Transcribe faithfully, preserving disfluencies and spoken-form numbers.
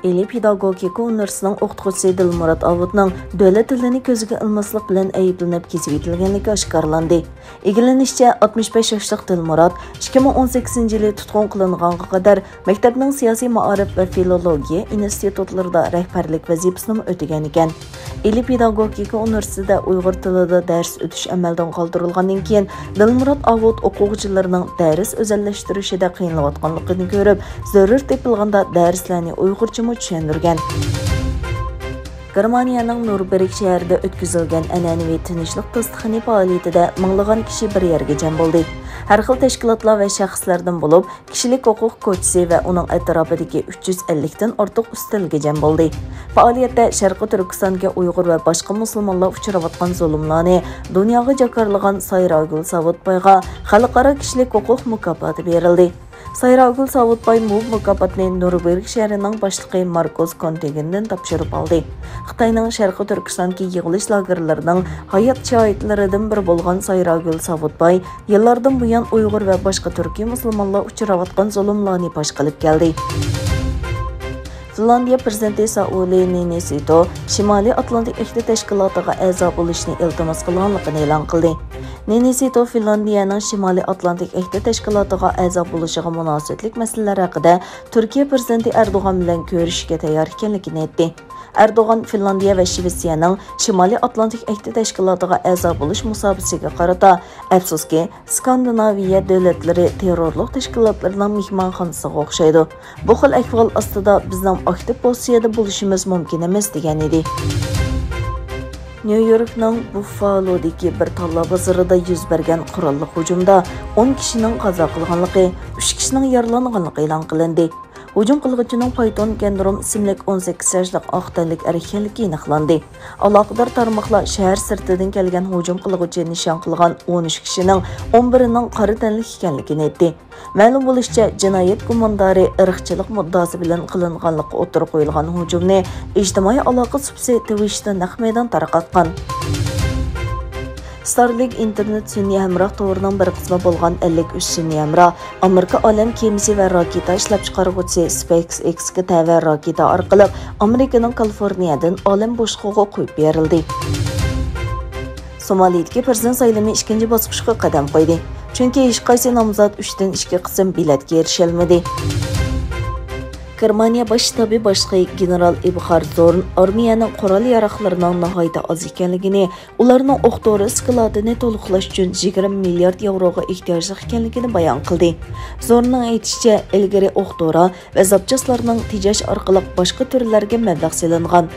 ئىلى پېداگوگىكا ئۇنىۋېرسىتېتىنىڭ ئوقۇتقۇچىسى دىلمۇرات ئاۋۇتنىڭ دۆلەت تىلىنى كۆزگە ئىلماسلىق بىلەن ئەيىبلىنىپ كېسىۋېتىلگەنلىكى ئاشكارىلاندى. ئىگىلىنىشىچە، ئاتمىش بەش ياشلىق دىلمۇرات ئىككى مىڭ ئون سەككىزىنچى يىلى تۇتقۇن قىلىنغانغا قەدەر مەكتەپنىڭ سىياسىي مائارىپ ۋە فىلولوگىيە ئىنستىتۇتلىرىدا رەھبەرلىك ۋەزىپىسىنىمۇ ئۆتىگەنىكەن. ئىلى پېداگوگىكا ئۇنىۋېرسىتېتىدا ئۇيغۇر تىلىدا دەرس ئۆتۈش ئەمەلدىن قالدۇرۇلغاندىن كېيىن، دىلمۇرات ئاۋۇت ئوقۇغۇچىلىرىنىڭ دەرس ئۆزەللەشتۈرۈشىدە قىينىلىۋاتقانلىقىنى كۆرۈپ، زۆرۈر تېپىلغاندا دەرسلەرنى ئۇيغۇرچىمۇ چۈشەندۈرگەن. گېرمانىيەنىڭ نوربېرگ شەھىرىدە ئۆتكۈزۈلگەن ئەنئەنىۋى تىنچلىق داستىخىنى پائالىيىتىدە مىڭلىغان كىشى بىر يەرگە جەم بولدى. ھەر خىل تەشكىلاتلار ۋە شەخسلەردىن بولۇپ، كىشىلىك ھوقۇق كوچىسى ۋە ئۇنىڭ ئەتراپىدىكى ئۈچ يۈز ئەللىكتىن ئارتۇق ئۈستەلگە جەم بولدى. پائالىيەتتە شەرقىي تۈركىستاندىكى ئۇيغۇر ۋە باشقا مۇسۇلمانلار ئۇچراۋاتقان زۇلۇملارنى دۇنياغا جاكارلىغان سايراگۈل ساۋۇتبايغا خەلقئارا كىشىلىك ھوقۇق مۇكاپاتى بېرىلدى. سايراگۈل ساۋۇتباي بۇ مۇكاپاتنى نورۋېگ شەھىرىنىڭ باشلىقى ماركوس كونتېگېندىن تاپشۇرۇپ ئالدى. خىتاينىڭ شەرقىي تۈركىستاندىكى يىغىلىش لاگېرلىرىنىڭ ھايات شاھىتلىرىدىن بىرى بولغان سايراگۈل ساۋۇتباي يىللاردىن بۇيان ئۇيغۇر ۋە باشقا تۈركىي مۇسۇلمانلار ئۇچراۋاتقان زۇلۇملارنى پاش قىلىپ كەلدى. فىنلاندىيە پىرېزىدېنتى سائۇلى نىنىسىتو شىمالىي ئاتلانتىك ئەھدى تەشكىلاتىغا ئەزا بولۇشنى ئىلتىماس قىلغانلىقىنى ئېلان قىلدى. نىنىسىتو فىنلاندىيەنىڭ شىمالىي ئاتلانتىك ئەھدى تەشكىلاتىغا ئەزا بولۇشىغا مۇناسىۋەتلىك مەسىلىلەر ھەققىدە تۈركىيە پىرېزىدېنتى ئەردوغان بىلەن كۆرۈشۈشكە تەييار ئىكەنلىكىنى ئېيتتى. ئەردوغان فىنلاندىيە ۋە شىۋېتسىيەنىڭ شىمالىي ئاتلانتىك ئەھدى تەشكىلاتىغا ئەزا بولۇش مۇساپىسىگە قارىتا، ئەپسۇسكى، سكاندىناۋىيە دۆلەتلىرى تېررورلۇق تەشكىلاتلىرىنىڭ مېھمانخانىسىغا ئوخشايدۇ. بۇ خىل ئەھۋال ئاستىدا بىزنىڭ ئاكتىپ پوزىتسىيەدە بولۇشىمىز مۇمكىن ئەمەس، دېگەن ئىدى. نيۇ يوركنىڭ بۇففالودىكى بىر تاللا بازىرىدا يۈز بەرگەن قوراللىق ھۇجۇمدا ئون كىشىنىڭ قازا قىلغانلىقى، ئۈچ كىشىنىڭ يارىلانغانلىقى ئېلان قىلىندى. ھۇجۇم قىلغۇچىنىڭ پايتون گەندروم ئىسىملىك ئون سەككىز ياشلىق ئاق تەنلىك ئەر ئىكەنلىكى ئېنىقلاندى. ئالاقىدار تارماقلار شەھەر سىرتىدىن كەلگەن ھۇجۇم قىلغۇچى نىشان قىلغان ئون ئۈچ كىشىنىڭ ئون بىرىنىڭ قارا تەنلىك ئىكەنلىكىنى ئېيتتى. مەلۇم بولۇشىچە، جىنايەت گۇماندارى ئىرقچىلىق مۇددىئاسى بىلەن قىلىنغانلىقى ئوتتۇرىغا قويۇلغان ھۇجۇمنى ئىجتىمائىي ئالاقە سۇپىسى تىۋىچتا نەق مەيدان تارقاتقان. Starlink ئىنتېرنېت سۈنئىي ھەمراھ تورىنىڭ بىر قىسمى بولغان ئەللىك ئۈچ سۈنئىي ھەمراھ ئامېرىكا ئالەم كېمىسى ۋە راكېتا ئىشلەپچىقارغۇچىسى سپېيس ئېكسكا تەۋە راكېتا ئارقىلىق ئامېرىكىنىڭ كالىفورنىيەدىن ئالەم بوشلۇقىغا قويۇپ بېرىلدى. سومالىدىكى پىرېزىدېنت سايلىمى ئىككىنچى باسقۇچقا قەدەم قويدى. چۈنكى ھېچقايسى نامزات ئۈچتىن ئىككى قىسىم بېلەتكە ئېرىشەلمىدى. گېرمانىيە باش شتابى باشلىقى گېنېرال ئېبخارد زورن ئارمىيەنىڭ قورال-ياراغلىرىنىڭ ناھايىتى ئاز ئىكەنلىكىنى، ئۇلارنىڭ ئوق دورا ئىسكىلاتىنى تولۇقلاش ئۈچۈن يىگىرمە مىليارد ياۋروغا ئېھتىياجلىق ئىكەنلىكىنى بايان قىلدى. زورننىڭ ئېيتىشىچە، ئىلگىرى ئوق دورا ۋە زاپچاسلارنىڭ تېجەش ئارقىلىق باشقا تۈرلەرگە مەبلەغ سېلىنغان.